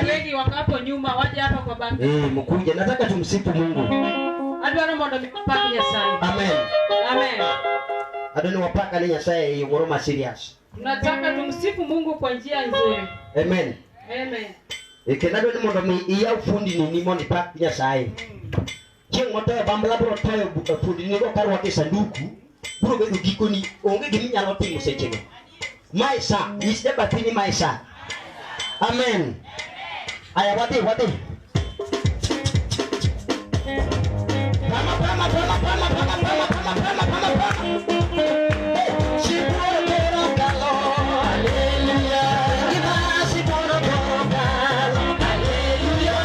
Wengi wakapo nyuma waje hapa kwa banka. Mkuje, nataka tumsifu Mungu. Adwaro mondo mipak Nyasaye. Amen. Amen. Adoni wapaka ni Nyasaye yomoro serious. Tunataka tumsifu Mungu kwa njia nzuri. Amen. Amen. Kendo adwaro mondo mi iyaw fundi ni mondo ipak Nyasaye. Chieng' motoyo bambla biro toyo fundi ni go karwako e sanduku, biro bedo gikoni onge gima inyalo timo sechego. Mae sa, nyis jabathi ni mae sa. Amen. Aya, wadhi, wadhi. Pama, pama, pama, pama, pama, pama, pama, pama, pama, pama. Siboro koro kalo, haleluya. Ngima siboro koro kalo, haleluya.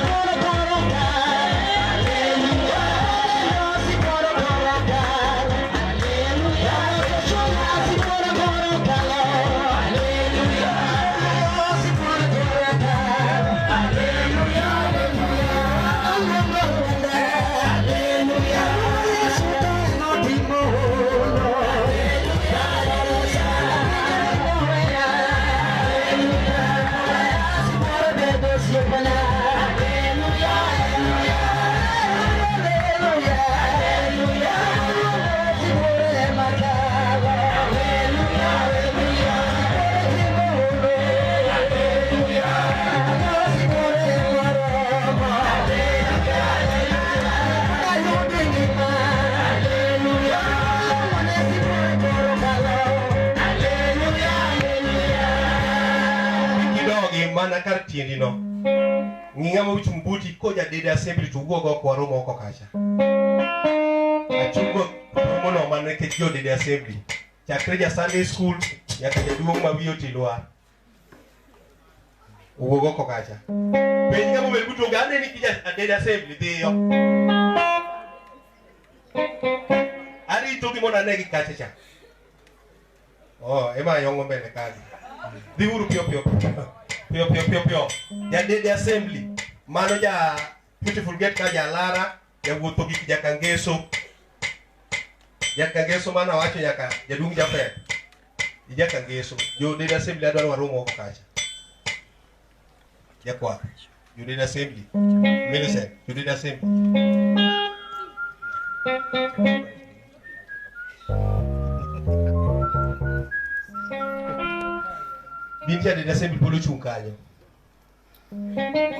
Siboro koro kalo, haleluya. Siboro koro kalo, haleluya. Siboro koro kalo, haleluya. Siboro koro kalo, haleluya. tiendi no. Ng'i ng'ama ochung' buti koja Dede Assembly to wuog oko warom oko kacha. Achungo romono mana nikech jo Dede Assembly. Chakre ja Sunday school nyaka jaduong' ma wiye oti lwar. Owuog oko kacha. Penj ng'ama obet buti onge aneni ki ja Dede Assembly dhiyo. Arito gi mondo anegi kacha cha. Oh, ema yongo mbele kazi. Dhiuru piyo piyo. Piyo piyo piyo piyo. Ja Dede Assembly. Mano ja Beautiful Gate ka ja Lara, ja wuotho gi ja Kangeso. Ja Kangeso mano wacho nyaka jaduong' Japet. Ja Kangeso. Jo Dede Assembly adwaro warom oko kacha. Jakwath. Jo Dede Assembly. Millicent. Jo Dede Assembly. Binti ya Dede Assembly pod ochung' kanyo.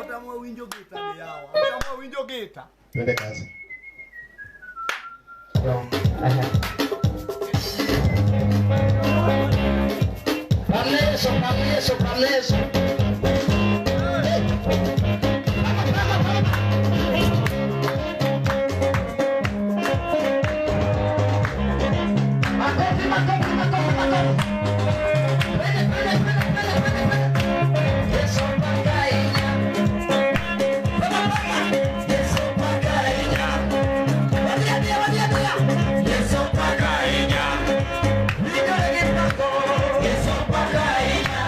Otamwa winjo gita ni yawa. Otamwa winjo gita. Twende kazi. Parleso, parleso, parleso. Vamos, vamos, vamos. Makofi, makofi, makofi, makofi. Twende, twende, twende, twende, twende, twende. Yesu pakainya. Vamos, vamos. Yesu pakainya. Wadia, dia, wadia, dia. Yesu pakainya. Yesu pakainya.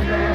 Thank you.